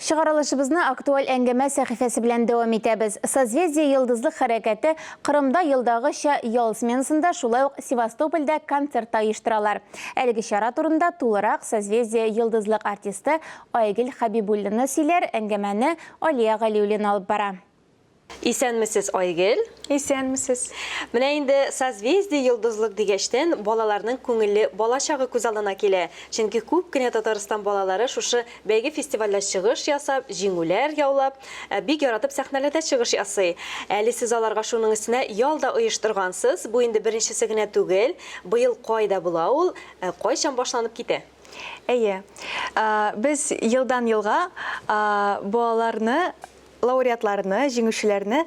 Чыгарылышыбызны актуаль әңгәмә сәхифәсе белән дәвам итәбез. Созвездие-Йолдызлык хәрәкәте Кырымда елдагыча ял сменасында, шулай ук Севастопольдә концерт та оештыралар. Әлеге чара турында тулырак Созвездие-Йолдызлык артисты Айгөл Хәбибуллина сөйләр, әңгәмәне Алия Галиуллина алып бара. Исәнмесез, Айгөл. Исәнмесез. Менә инде Созвездие-Йолдызлык дигәчтен, балаларның күңелле балачагы күз алдына килә. Чөнки күп кенә Татарстан балалары шушы бәйге-фестивальдә чыгыш ясап, җиңүләр яулап, бик яратып сәхнәләрдә чыгыш ясый. Әле сез аларга шуның өстенә ял да оештыргансыз. Бу инде беренчесе генә түгел. Быел кайда була ул, кайчан башланып китә? Әйе. Без елдан-елга балаларны Лауреатларны, җиңүчеләрне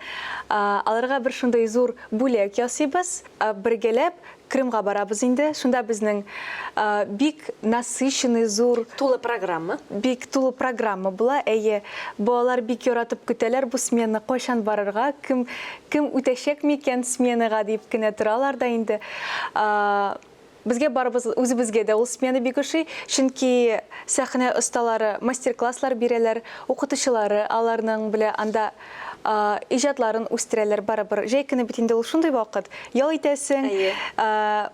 аларга бер шундый зур бүләк ясыйбыз. Бергәләп Крымга барабыз инде. Шунда безнең бик насыщенный зур. Тулы программа. Бик тулы программа була, әйе. Балалар бик яратып көтәләр бу сменаны, кайчан барырга, кем, кем үтәчәк микән сменага дип кенә торалар да инде. Безгә барыбыз, үзебезгә дә ул смена бик ошый, чөнки сәхнә осталары мастер-класслар бирәләр, укытучылары аларның белә анда иҗатларын үстерәләр барыбер. Җәй көне бит инде ул шундый вакыт, ял итәсең,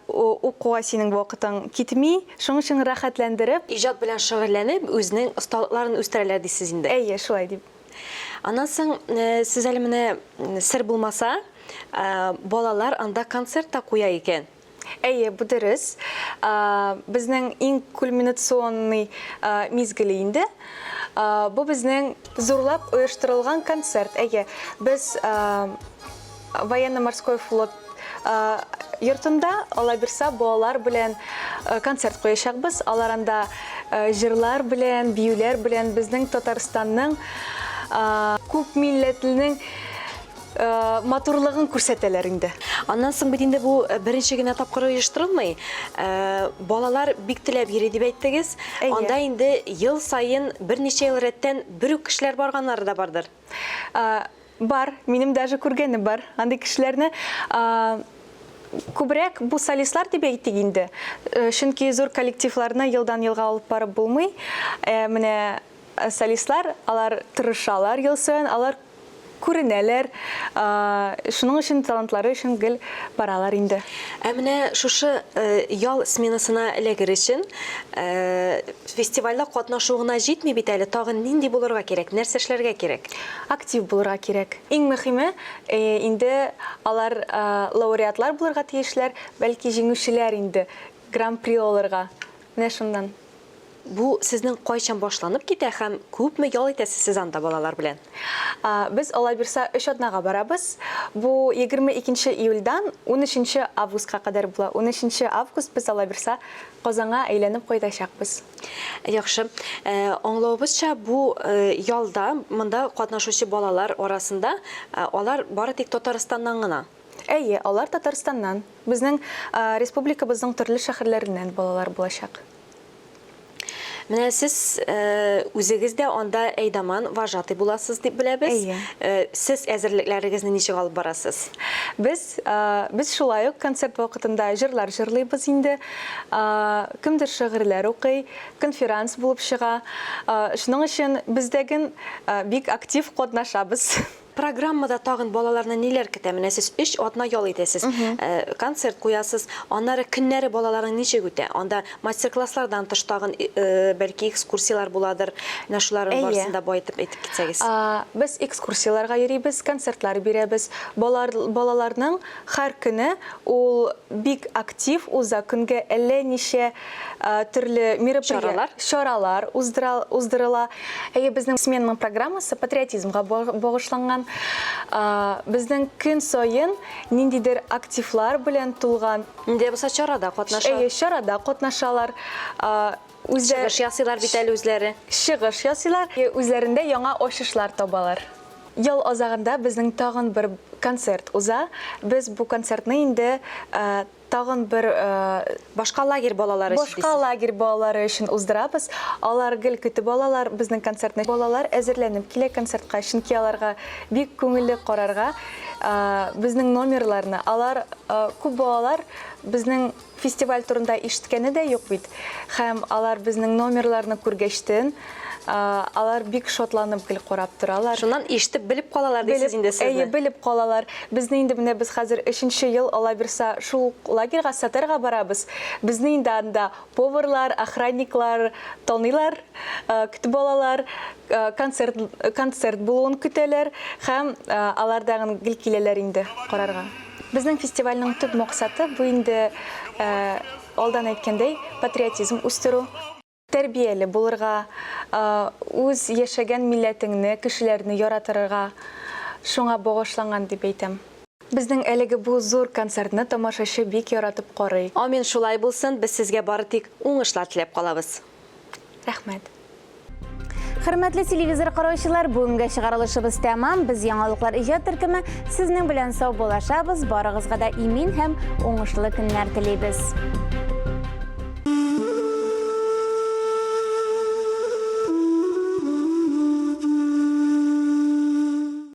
укуга синең вакытың китми, шуның өчен рәхәтләндереп. Иҗат белән шөгыльләнеп, үзенең осталыкларын үстерәләр дисез инде. Әйе, шулай дип. Аннан соң сез әле менә, сер булмаса, балалар анда концерт та куя икән. Әйе, бу дөрес. Безнең иң кульминационный мизгеле инде. Бу безнең зурлап оештырылган концерт. Әйе, без военно-морской флот йортында, алабирса, балалар белән концерт куячакбыз. Алар анда җырлар белән, биюләр белән безнең Татарстанның күп милләтленең Матурлыгын күрсәтәләр инде. Аннан соң бит инде бу беренче генә тапкыр оештырылмый. Балалар бик теләп йөри дип әйттегез. Анда инде ел саен берничә ел рәттән бер үк кешеләр барганнары да бардыр. Бар, минем даже күргәнем бар андый кешеләрне. Күбрәк бу солистлар дип әйтик инде. Чөнки зур коллективларны елдан-елга алып барып булмый. Менә солистлар, алар тырышалар ел саен, алар Күренәләр, шуның өчен талантлары өчен гел баралар инде. Ә менә шушы ял сменасына эләгер өчен фестивальдә катнашу гына җитми бит әле, тагын нинди булырга кирәк, нәрсә эшләргә кирәк? Актив булырга кирәк. Иң мөхиме, инде алар лауреатлар булырга тиешләр, бәлки җиңүчеләр инде, гран-при алырга. Менә шуннан. Бу сезнең кайчан башланып китә һәм күпме ял итәсез сез анда балалар белән? Без алабирса өч атнага барабыз. Бу 22 нче июльдан 13 нче августка кадәр була. 13 нче август без алабирса Казанга әйләнеп кайтачакбыз. Яхшы. Аңлавыбызча, бу ялда монда катнашучы балалар арасында алар бары тик Татарстаннан гына. Әйе, алар Татарстаннан. Безнең республикабызның төрле шәһәрләреннән балалар булачак. Менә сез үзегез дә анда әйдаман, вожатый буласыз дип беләбез. Әйе. Сез әзерлекләрегезне ничек алып барасыз? Без, без шулай ук концерт вакытында җырлар җырлыйбыз инде. Кемдер шигырьләр укый, конферанс булып чыга. Шуның өчен без дә ген бик актив катнашабыз. Программада тагын балаларны ниләр көтә? Менә сез өч атна ял итәсез, концерт куясыз. Аннары көннәре балаларның ничек үтә? Анда мастер-класслардан тыш тагын, бәлки, экскурсияләр буладыр. Менә шуларның барысын да баетып әйтеп китсәгез. Без экскурсияләргә йөрибез, концертлар бирәбез. Балаларның һәр көне ул бик актив уза, көнгә әллә ничә төрле мероприятие, чаралар уздырыла. Әйе, безнең сменаның программасы патриотизмга багышланган. Безнең көн саен ниндидер активлар белән тулган. Нинди дә булса чарада катнаша. Әйе, чарада катнашалар. Чыгыш ясыйлар бит әле үзләре. Чыгыш ясыйлар, үзләрендә яңа ачышлар табалар. Ял азагында безнең тагын бер концерт уза. Без бу концертны инде тагын бер Башка лагерь балалары өчен Башка лагерь балалары өчен уздырабыз. Алар гел көтеп алалар безнең концертны. Балалар әзерләнеп килә концертка, чөнки аларга бик күңелле карарга безнең номерларны. Алар күп балалар безнең фестиваль турында ишеткәне дә юк бит. Һәм алар безнең номерларны күргәчтен, Алар бик шатланып гел карап торалар. Шуннан ишетеп, белеп калалар дисез инде сезне. Әйе, белеп калалар. Безне инде менә без хәзер өченче ел Алла бирса шул ук лагерьга Сатарга барабыз. Безне инде анда поварлар, охранниклар таныйлар, көтеп алалар, концерт концерт булуын көтәләр һәм алар тагын гел киләләр инде карарга. Безнең фестивальнең төп максаты бу инде алдан әйткәндәй, патриотизм үстерү. Тәрбияле булырга, үз яшәгән милләтеңне, кешеләрне яратырга, шуңа багышланган дип әйтәм. Безнең әлеге бу зур концертны тамашачы бик яратып карый. Амин, шулай булсын, без сезгә бары тик уңышлар теләп калабыз. Рәхмәт. Хөрмәтле телевизор караучылар, бүгенге чыгарылышыбыз тәмам. Без Яңалыклар иҗат төркеме сезнең белән саубуллашабыз. Барыгызга да имин һәм уңышлы көннәр телибез.